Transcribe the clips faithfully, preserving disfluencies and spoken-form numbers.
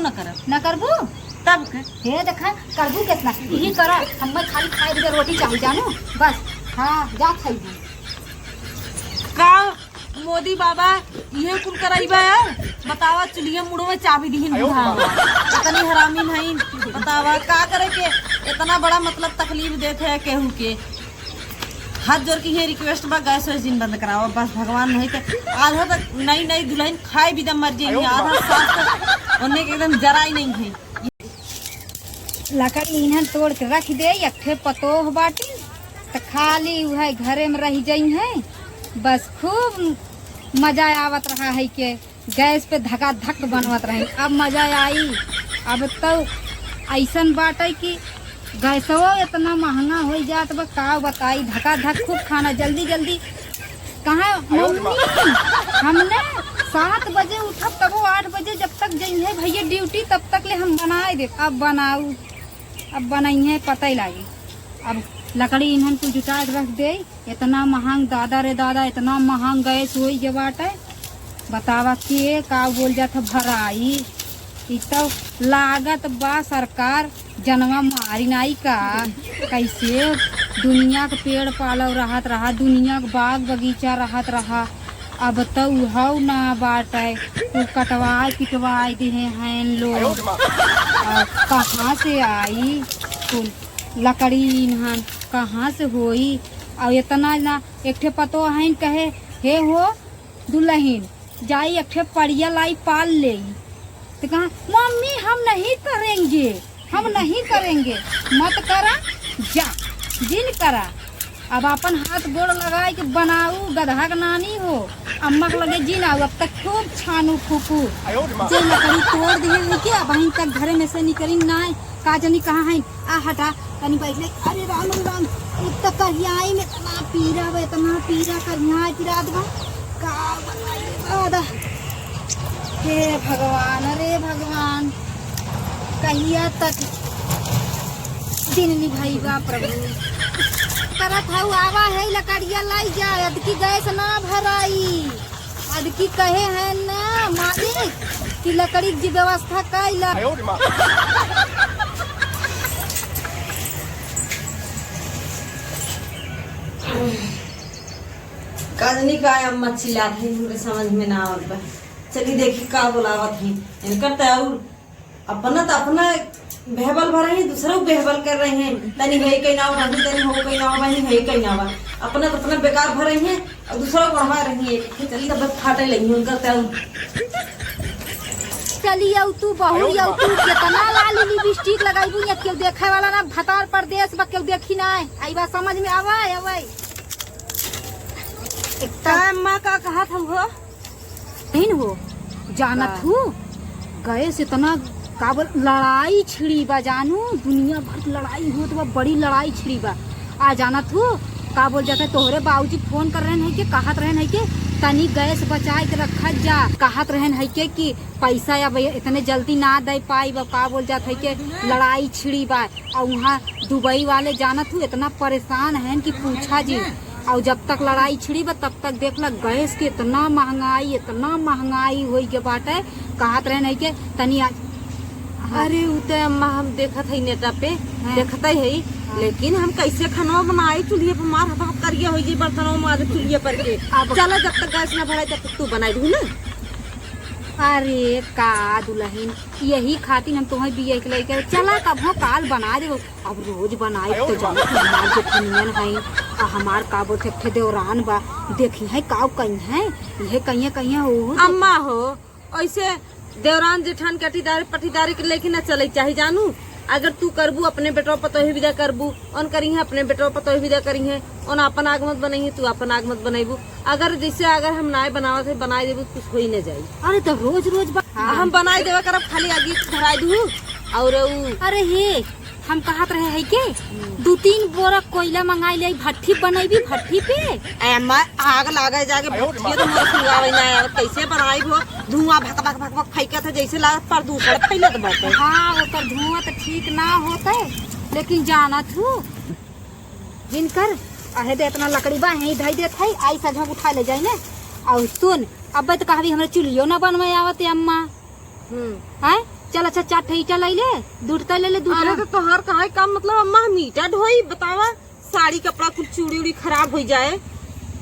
न करब। न करबू? तब के? हे देखा, करबू केतना? इही करा, हम्मे खाली खाए दिया रोटी चाही जानू, बस। हाँ, जा खाइबू। का मोदी बाबा इहे कुल करइबा है? बतावा, चुलिया मुड़वे चाबी दिहिन बुढ़ावा। इतनी हरामी नहीं, बतावा, का करे के? इतना बड़ा मतलब तकलीफ देत है केहू के। हाथ जोड़ के ये रिक्वेस्ट बा, गैस वैस जिन बंद करावा बस भगवान, नहीं तो आधा तक नई नई दुल्हन खाए बिदा मर जाएंगे, आधा सास तक उन्हें के एकदम जरा ही नहीं है। लकड़ी इन्हन तोड़ के रख दे, एक ठे पतोह बाटी, त खाली उहे घरे में रह जइहैं। बस खूब मजा आवत रहा है के गैस पे धकाधक बनवत रहे। अब मजा आई, अब तो ऐसन बाटे कि गैसवो इतना महंगा हो जात बा, का बताई। धकाधक खूब खाना, जल्दी जल्दी। कहाँ मम्मी, हमने सात बजे उठब, तबो आठ बजे जब तक जइहैं भैया ड्यूटी, तब तक ले हम बनाए देब। अब बनाऊ, अब बनइहैं, पता ही लागी। अब लकड़ी इन्हन कुल जुटाए के रख दे। इतना महंग, दादा रे दादा, इतना महंग गैस होई के बाटे। बतावा के का बोल जात है भराई। ई तो लागत बा सरकार जनवा मारी नाई का। कैसे दुनिया के पेड़ पालव रहत रहा, दुनिया के बाग बगीचा रहत रहा, अब तो उहौ ना बाटे। कुल कटवाए पिटवाए दिहे हैं लोग। और कहाँ से आई कुल लकड़ी इन्हन, कहाँ से होई? और इतना ना, एक ठे पतो हइन कहे, "हे हो दुलहिन, जाई एक ठे पड़िया लाई पाल लेई।" तो कहा, "मम्मी, हम नहीं करेंगे, हम नहीं करेंगे।" मत करा, जा, जिन करा। अब अपन हाथ गोड़ लगाए के बनाऊ, गदहा के नानी हो, अम्मा के लगे जिन आऊ, अब तक खूब छानू फूकू। जे लकड़ी तोड़ दिहे है कि अबहिन तक घरे में से निकरी नाय, का जानी कहाँ है। आ हटा, तनी बैठ ले। अरे राम रे राम, एक तो करियाई में इतना पीरा बा, इतना पीरा करियाई पिरात बा। का बताई दादा। हे भगवान, अरे भगवान, कहिया तक दिन निभाई बा प्रभु। करत हऊ, आवा है लकड़िया लाई जा, अदकी गैस ना भराई। अदकी कहे हैं ना मालिक कि लकड़ी की व्यवस्था कइला। का जानी का अम्मा चिल्लात है, हमरे समझ में ना आवत बा। चली देखी का बोलावत है। इनकर त और अपना त अपना बेहबल भर रही, दूसरा बेहबल कर रही हैं। तनी है कहीं ना हो बहिनी, तनी हो कहीं ना हो बहिनी, है कहीं ना बा। अपना त अपना बेकार भर रही हैं और दूसरा बढ़वा रही है। चली तब फाटे लगी उनकर त। चली आऊ तू बहुरी आऊ तू, केतना लाली लिपस्टिक लगाइबू, या केहू देखे वाला ना, भतार परदेस बा, केहू देखी ना। आई बा समझ में आवा, आवा। का अम्मा का कहत हऊ हो? नहीं हो, जानत हू, गैस इतना का बोल, लड़ाई छिड़ी बा जानू, दुनिया भर के लड़ाई होत बा, बड़ी लड़ाई छिड़ी बा। आ जानत हू, का बोल जाता है, तोहरे बाबूजी फोन कर रहन है के, कहत रहन है के, "तनी गैस बचाए के रखत जा।" कहत रहन है के कि पैसा अब इतने जल्दी ना दे पाई बा, का बोल जात है के, लड़ाई छिड़ी बा। और वहाँ दुबई वाले जानत हू इतना परेशान हैं कि पूछा जी। और जब तक लड़ाई छिड़ी बा तब तक देख ला गैस के इतना महंगाई, इतना महंगाई होई के बाटे। कहत रहे नहीं के तनी आज। हाँ। अरे उ त अम्मा हम देखत हई नेटा पे, हाँ। देखत हई, हाँ। लेकिन हम कैसे खाना बनाई चूल्हे पे, मार हाथ करिया होई जे बर्तनों मार चूल्हे पर के। अब चला जब तक गैस ना भराई तब तक तू बनाई दू ना। अरे का दुल्हन, यही खातिर हम तुम्हें बिया के लेके चला कभो काल बना देबो। अब रोज बनाई तो जाने कि हमार जेठनियन हईन, आ हमार का बोलते एक ठे देवरान बा, देखी है का कही है, इहे कहिए कहिए हो। अम्मा हो, ऐसे देवरान जेठान के अटीदारी पटीदारी के लेके ना चले चाही जानू। अगर तू करबू अपने बेटवा पतोही विदा करबू, उन करी है अपने बेटवा पतोही विदा करी है, उन अपन आग मत बनई है, तू अपन आग मत बनैबू। अगर जैसे अगर हम नाय बनावत है बनाई देबू, कुछ होई न जाई। अरे तो रोज रोज बा-, हाँ। हम बनाई देवे करब, खाली आगी धराई दू और उ अरे हे, हम कहत रहे है के, हम्म। दू तीन बोरा कोयला मंगाई ले, भट्ठी बनैबी, भट्ठी पे। ए, मैं आग लागे जाके भट्ठिए तो मोर सुलगावे ना आवे। कैसे बनाई हो? धुआं भक भक भक भक फेंकत है, जैसे लागत प्रदूषण फैलत बाटे। हाँ, ओकर धुआं तो ठीक ना होते, लेकिन जानत हूँ, जिनकर अहे दे इतना लकड़ी बा, यहीं धई देत है, आई सझा उठा ले जाई ने। और सुन, अब तो कहबी हमरा चुलियो ना बनवे आवत है अम्मा। हम्म। हैं? चल, अच्छा, चार ठे ईटा लइ ले, दू ठे ले ले, दू ठे। अरे, तो तोहार कहाँ काम, मतलब, अम्मा, हम ईटा ढोई, बतावा, साड़ी कपड़ा कुल चूड़ी उड़ी खराब होइ जाए।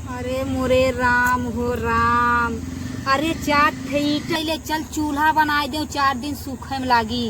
अरे मोरे राम हो राम, अरे, चार ठे ईटा लइ ले, चल, चूल्हा बनाइ देउ, चार दिन सूखे में लागी।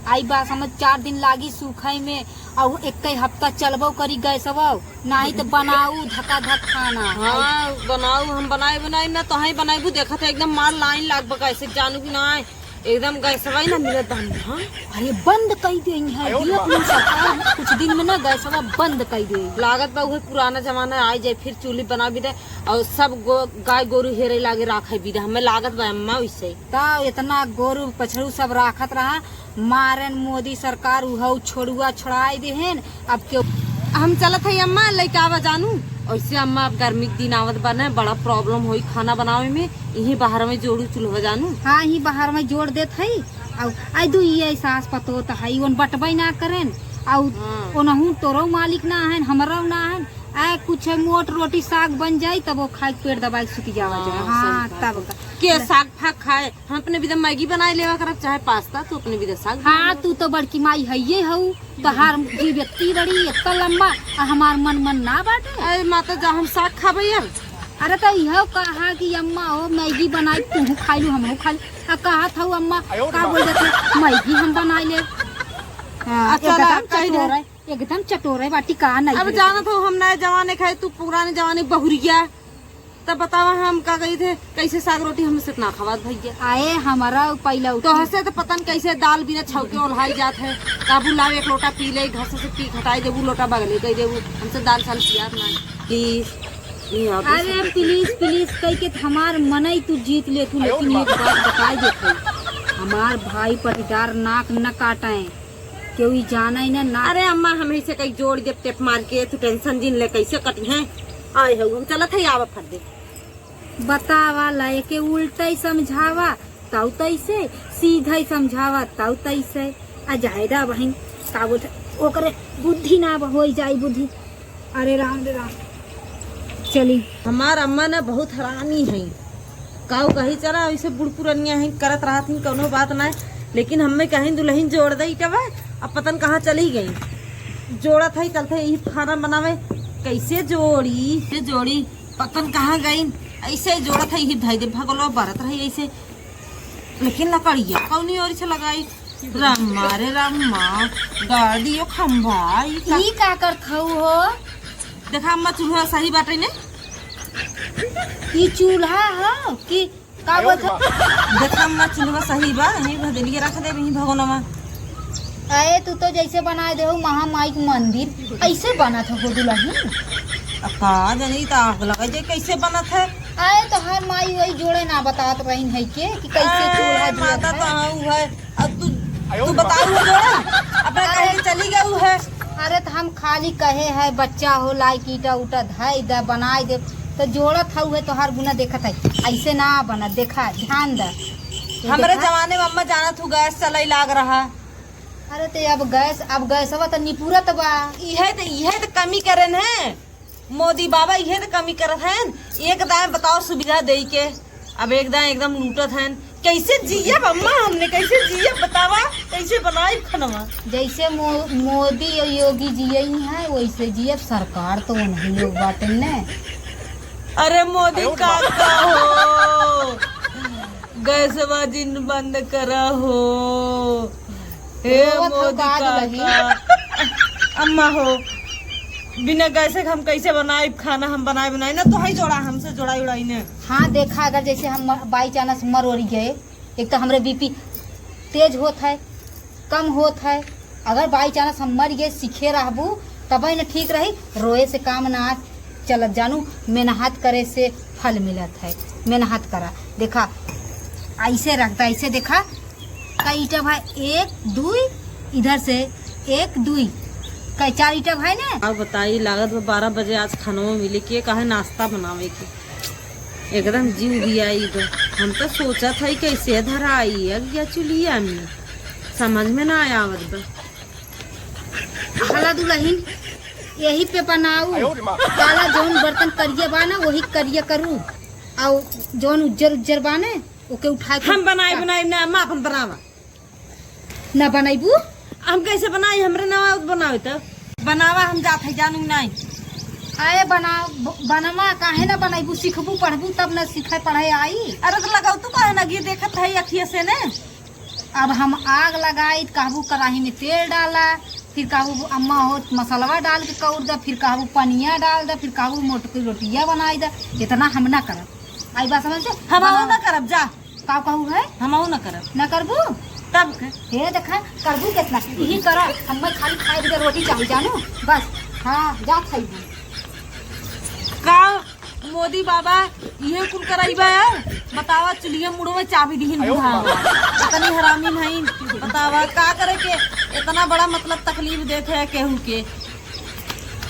आई बात समझ, चार दिन लागी सूखे में, अउ एक हफ्ता चलबो करी गैसवा, नाहीं त बनाऊ धका धक खाना। हाँ, बनाऊ, हम बनाई बनाई ना, तोहई बनाईबू, देखत है एकदम मार लाइन लाग बका, ऐसे जानू कि नाहीं, एकदम गैसवा ही ना मिलत बा हमने, हाँ। अरे बंद कई देई है, देख लू सरकार, कुछ दिन में ना गैसवा बंद कई देई। लागत बा उहे पुराना जमाना आई जाए, फिर चूल्ही बनाबी दे, अउ सब गो-, गाय गोरू हेरे लागे राखे बिदा, हमें लागत बा अम्मा वैसे। त इतना गोरू पछरू सब राखत रहा, मारेन मोदी सरकार उहउ छोड़ुआ छोड़ाई देहेन। अब केउ हम चलत हई अम्मा, लइका आवा जानू। ऐसे अम्मा, अब गर्मी के दिन आवत बा न, बड़ा problem होई खाना बनावे में। इही बाहर में जोड़ू चूल्हा जानू। हाँ, इही बाहर में जोड़ देत हई। अउ आई दू ये सास पतोह त हई, ओन बटबई ना करेन। अउ हाँ। ओनहू तोरो मालिक ना हन, हमरो ना हन। आए कुछ मोट रोटी साग बन जाई, तब वो खाए के पेट दबाए के सुती जावा जाए। हाँ, हाँ, सही बात तब है। का। के साग फाग खाए? हम अपने बिदा मैगी बनाए लेवा करब, चाहे पास्ता, तू अपने बिदा साग हाँ, बना ले। तू तो बड़की माई हइये हऊ, तोहार जी व्यक्ति बड़ी इतना लंबा, आ हमार मन मन ना बाटे। अरे माता जा, हम साग खाबे यार। अरे तो इहो कहा कि अम्मा हो मैगी बनाई, तू खाई लू, हमहू खाई लू। आ कहत हऊ अम्मा, का बोल देते, मैगी हम बनाई ले। हाँ, अच्छा, एकदम कह दे। चटोरे, एकदम चटोरे बाटी का नहीं अब है। जानत हो हम नए जमाने खाए, तू पुराने जमाने बहुरिया। तब बतावा हम का कही थे, कैसे साग रोटी हमसे इतना खवात भैया। आए हमारा पहला उठी। तोहसे तो पता न कैसे दाल बिना छौके ओल्हाई जात है। काबू लाओ एक लोटा पी ले, घस से पी घटाई देबू, लोटा बगले कही देबू, हमसे दाल साल पियात ना। Please, नहीं आप अरे please, please कह के हमार मनई तू जीत ले तू, लेकिन एक बात बताई देत हई, हमार भाई पटीदार नाक न काटे। केहू ई जाना ही ना, ना। अरे अम्मा, हम ऐसे कहीं जोड़ देब टेप मार के, तू tension जिन ले, कैसे कटी हैं? आए हो, हम चलत है, आवा फट दे। बतावा, लय के उल्टा ही समझावा, तऊ तैसे, सीधा ही समझावा, तऊ तैसे। आ जाए दा बहिन, का बोलत, ओकरे बुद्धि ना होई जाई बुद्धि। अरे राम रे राम। चली। हमार अम्मा ना बहुत हरामी है। काऊ कही चला, ऐसे बूढ़ पुरनिया है, करत रहत ही, कौनो बात ना है। लेकिन हमें कहीं दुल्हन जोड़ दे इटवा, अब पतन कहाँ चली गई। जोड़त है, चलते ही खाना बनावे। कैसे जोड़ी, कैसे जोड़ी, पतन कहाँ गई। ऐसे जोड़त है, ही धई दे भगलो बरत रही ऐसे। लेकिन लकड़िया कौनी ओर से लगाई? रामा रे रामा, गाड़ दियो खंभा, ई का? ई का करत हऊ हो? देखा अम्मा, चूल्हा सही बाटे ने? ई चूल्हा हो कि का बोलत हो? देखा अम्मा, चूल्हा सही बा, यहीं भदेलिए रख दे, यहीं भगोनवा। अरे तू तो जैसे बनाए दे हो महामाई के मंदिर, ऐसे बनत हो दुल्हन। अब का जानी, ई तो आग लगे जे कैसे बनत है। अरे तोहार माई वही जोड़े ना बतात रही है के कि कैसे अरे चूल्हा जोड़त माता है। तो हाँ है। अब तू, तू बताऊ हो जोड़ा, अपने अरे कहीं चली गऊ है। अरे तो हम खाली कहे है, बच्चा हो, लाई के ईटा उटा धई द, बनाई दे, तो जोड़त हऊ है, तोहार गुना देखत है, ऐसे ना बनत, देखा, ध्यान द। ये हमरे देखा? जमाने में अम्मा जानत हू, गैस चलई लाग रहा। अरे ते अब गैस, अब गैसवा तो निपुरत बा। इहे तो, इहे तो कमी करेन है। मोदी बाबा इहे तो कमी करत हैं, एक दाएं बताओ सुविधा देई के, अब एक दाएं एकदम लूटत हैं। कैसे जियब अम्मा, हमने कैसे जियब बतावा, कैसे बनाई खनवा? जैसे मो-, मोदी और योगी जियई हैं, वैसे जियब, सरकार तो वही लोग बाटे ने। अरे मोदी काका हो, गैसवा जिन बंद करा हो। हे रोवत हौ मोदी का दुलही? काका। अम्मा हो, बिना गैसे के हम कैसे बनाई खाना? हम बनाई बनाई ना, तो ही जोड़ा, हमसे जोड़ाई उड़ाई ने। हाँ, देखा, अगर जैसे हम by chance मर ओरी गए, एक तो हमरे बीपी तेज होत है, कम होत है, अगर by chance हम मर गए, सीखे रहबू, तबे न ठीक रही। रोए से काम ना चलत जानू, मेहनत करे से फल मिलत है। मेहनत करा, देखा, ऐसे रखता, ऐसे देखा, कई ईटा भाई, एक, दुई, इधर से एक, दुई, कई चार ईटा भाई ने। अब बताई, लागत बा बारह बजे आज खानवा मिले के, काहे नाश्ता बनावे के। एकदम जीव दियाई बा। हम तो सोचत हई कैसे धराई अगिया चुलिया में, समझ में ना आवत बा। हला दुलहिन, यही पे बनाऊ। काला जौन बर्तन करिया बा ना, वही करिया करू, और जौन उज्जर उज्जर बा ना, ओके उठा के हम बनाई बनाई ना, अम्मा अपन बनावा। ना बनैबू? हम कैसे बनाई? हमरे नवा बनावे तो बनावा, हम जात है जानू नहीं। अरे बना, ब-, बनवा काहे ना बनैबू? सीखबू, पढ़बू तब ना सीखे पढ़े आई। अरे तो लगाऊ तू काहे ना गी, देखत है अखिया से ने। अब हम आग लगाई त कहबू कराही में तेल डाला, फिर कहबू अम्मा हो मसलवा डाल के कौर द, फिर कहबू पनिया डाल द, फिर कहबू मोटकी रोटिया बनाई द। इतना हम ना करब। आई बात समझ से? हम बनावा। ना करब, जा। का कहू है? हमहू ना करब। ना करबू? तब के? हे देखा, करबू कितना? यही करा, हमें खाली खाए बदे रोटी चाहिए जानू, बस। हाँ, जा खाइबू। का मोदी बाबा इहे कुल कराइबा है? बतावा, चुलिया मुड़ो में चाबी दिहिन बुढ़ा। इतनी हरामी नहीं, बतावा का करे के? इतना बड़ा मतलब तकलीफ देत है केहू के।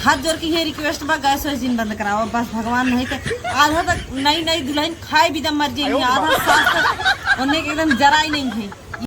हाथ जोड़ के ये रिक्वेस्ट बा, गैस वैस जिन बंद करावा बस, भगवान नहीं तो आधा तक नई नई दुल्हन खाए बिदा मर जाएंगे, आधा सास तक उन्हें एकदम जरा ही नहीं है।